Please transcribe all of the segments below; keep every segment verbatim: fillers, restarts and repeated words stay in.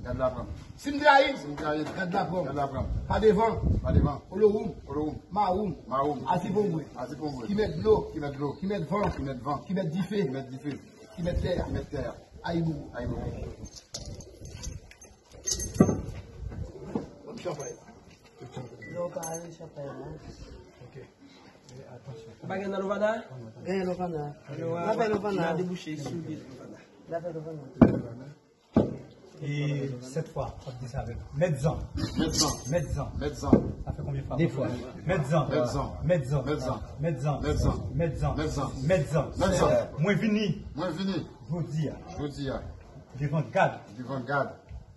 Gad la pran m. Si m trayi, si m trayi, gad la pran m. Gad la pran m. Pa devan, pa devan, Olowoum, Olowoum, Mawoum, Mawoum, Aziponbwe, Aziponbwe, ki mèt dlo, ki mèt dlo, ki mèt van, ki mèt van, ki mèt dife, ki mèt dife, ki mèt tè a, ki mèt tè a. Ayibobo. Ayibobo. Ban m chanpay la. Non, pa ale chanpay la. Ok. Ou pa gen nan Lovana? Gen Lovana. N a fè Lovana. N a debouche sou li Lovana. N a fè Lovana. E sèt fwa, w ap di sa avè m. Mèt zan. Mèt zan. Mèt zan. Mèt zan. Sa fè konbyen fwa? De fwa. Mèt zan. Mèt zan. Mèt zan. Mèt zan. Mèt zan. Mèt zan. Mèt zan. Mèt zan. Mèt zan. Mwen vini. Mwen vini. Jodi a. Jodi a. Devan gad. Devan gad.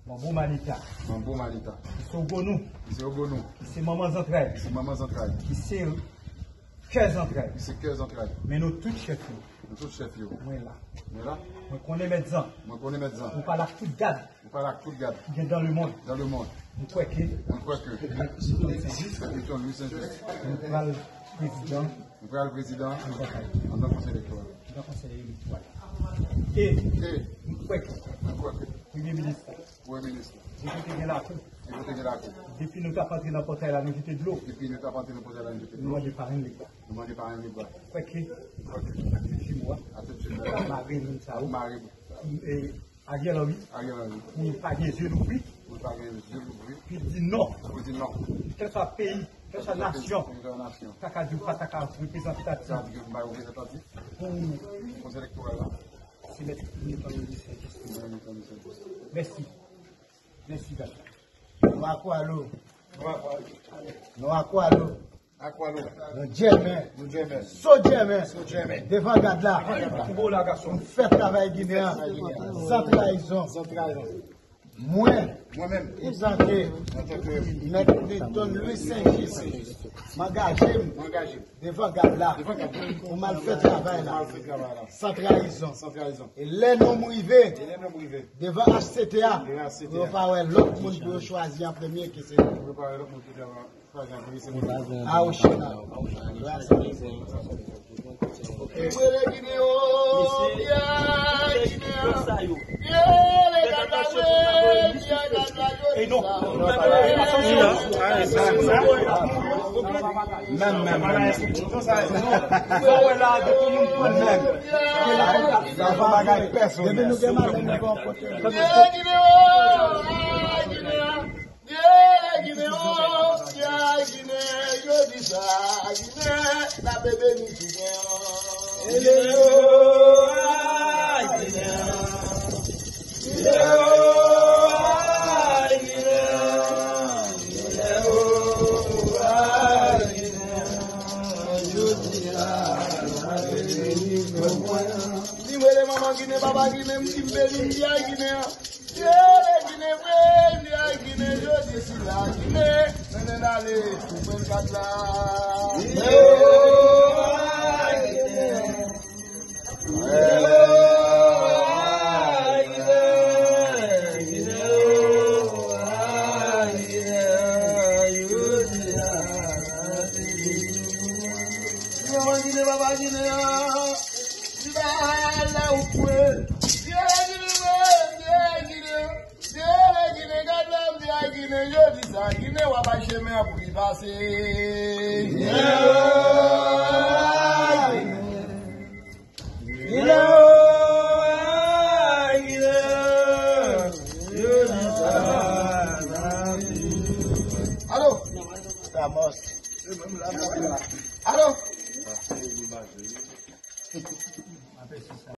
Manbo Malita. Manbo Malita. Ki se Ogonou. Ki se Ogonou. Ki se manman zantray. Ki se manman zantray. Ki se kè zantray. Ki se kè zantray. Men nou tout chèf yo. Nou tout chèf yo. Mwen la. Mwen la. Mwen konnen mèt zan. Mwen konnen mèt zan. Mwen pale ak tout gad. Mwen pale ak tout gad. Ki gen dans le monde. Dans le monde. Mwen kwè ke. Mwen kwè ke. Milton Louis Saint-Just. Milton Louis Saint-Just. Nou pral prezidan. Nou pral prezidan. Andan kay. Andan konsèy elektoral. Andan konsèy elektoral. E. E. Mwen kwè ke. Mwen kwè ke. Premye minis la. Premye minis la. Depi te gen lakou. Depi te gen lakou. Depi nou t ap antre nan pòtay la, nou jete dlo. Depi nou t ap antre nan pòtay la, nou jete dlo. Nou mande parenn li. Nou mande parenn li. Kwèke, atèt jimo a, atèt jimo a, mare moun sa yo. Mare. E, Ariel Henry. Ariel Henry. Pou pa gen zye louvri. Pou pa gen zye louvri. Pou di non. Pou di non. Kèlswa peyi, kèlswa nasyon. Kèlswa nasyon. Ta ka di ou pa ta ka reprezantatif. Ta ka di ou pa reprezantatif. Pou konsèy elektoral la. Se mèt Milton Louis Saint-Just. Mèt Milton Louis Saint-Just. Mèsi. Mèsi, gad. Nou akwalo. Nou akwalo. Akwalo. Nou djèmen. Nou djèmen. So djèmen. So djèmen. Devan gad la. Devan gad la. Pou la gason. Nou fè travay Ginen an. San trayizon. San trayizon. Mwen, mwen menm, antanke, antanke Mèt Milton Louis Saint-Just, m angaje m, m angaje m devan gad la, devan gad la, pou m al fè travay la, pou m al fè travay la, san trayizon. San trayizon. E lè non m rive, e lè non m rive, devan H C T A, devan H C T A, pou yo pa wè lòt moun pou yo chwazi an premye ke se nou. Pou yo pa wè lòt moun pou yo chwazi an premye, se mwen. A Oshina. Mwen le Ginen o, ya Ginen. Mwen le gad la, mwen le gad la, yo di sa. Menm, menm, menm. Menm. Sa pa bagay pèsonèl. Depi nou gen maten, nou gon kote. Mwen le Ginen o, ya Ginen. Dyele Ginen o, dyele Ginen, yo di sa Ginen, n ape beni Ginen. Ginen o, ay Ginen. Ginen o, ay Ginen. Ginen o, ay Ginen. Jodi a, n ape beni Ginen. Li rele manman Ginen, papa Ginen, m di m beni, ay Ginen. Dyele Ginen vre, dyele Ginen jodi sila Ginen, mennen n ale tou pran kat la. Ginen o, ay Ginen. Ginen o, ay Ginen. Ginen o, ay Ginen. Jodi a, Ginen, manman Ginen, papa Ginen an. Li pa la ou kwè. Dyele Ginen vre, dyele Ginen. Dyele Ginen, gad la, dyele Ginen, yo di sa Ginen, w ap bay chemen an pou li pase. Ginen o, ay Ginen. Ginen o, ay Ginen. Yo di sa. Alo. Alo.